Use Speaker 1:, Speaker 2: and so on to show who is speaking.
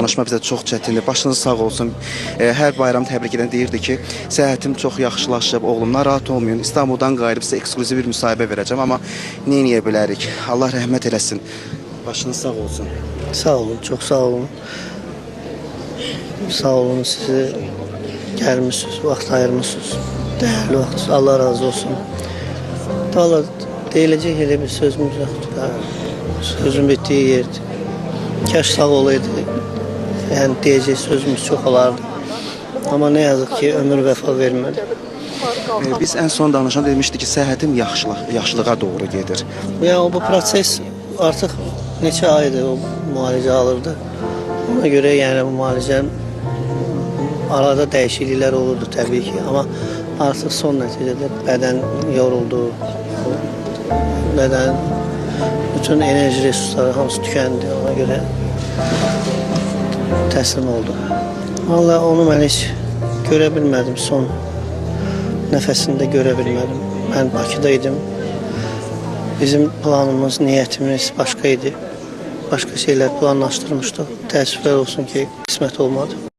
Speaker 1: Danışma bizə çox çətindir. Başınız sağ olsun. Hər bayram təbrik edən deyirdi ki, səhhətim çox yaxşılaşıb, oğlum narahat olmayın. İstanbuldan qayıdıb sizə eksklüziv bir müsahibə verəcəm, amma nə edə bilərik? Allah rəhmət eləsin. Başınız sağ olsun.
Speaker 2: Sağ olun, çox sağ olun. Sağ olun, sizi gəlmişsiniz, vaxt ayırmışsınız. Dəyərli vaxt, Allah razı olsun. Valla deyiləcək elə bir sözümüz yoxdur. Da. Sözün bitdiyi yerdir. Kaş sağ olaydı. Yəni deyəcək sözümüz çox olardı. Amma nə yazıq ki, ömür vəfa vermədi.
Speaker 1: Biz ən son danışan demişdi ki, səhhətim yaxşılığa doğru gedir.
Speaker 2: Yəni bu proses artıq neçə aydır o müalicə alırdı. Ona görə yəni bu müalicə arada dəyişikliklər olurdu təbii ki, amma artıq son nəticədə bədən yoruldu. Bədən bütün enerji resursları hamısı tükəndi. Ona görə təslim oldu. Vallahi onu mən heç görə bilmədim son nəfəsində görə bilmədim. Mən Bakıda idim. Bizim planımız, niyyətimiz başqa idi. Başqa şeylər planlaşdırmışdıq. Təəssüflər olsun ki, qismət olmadı.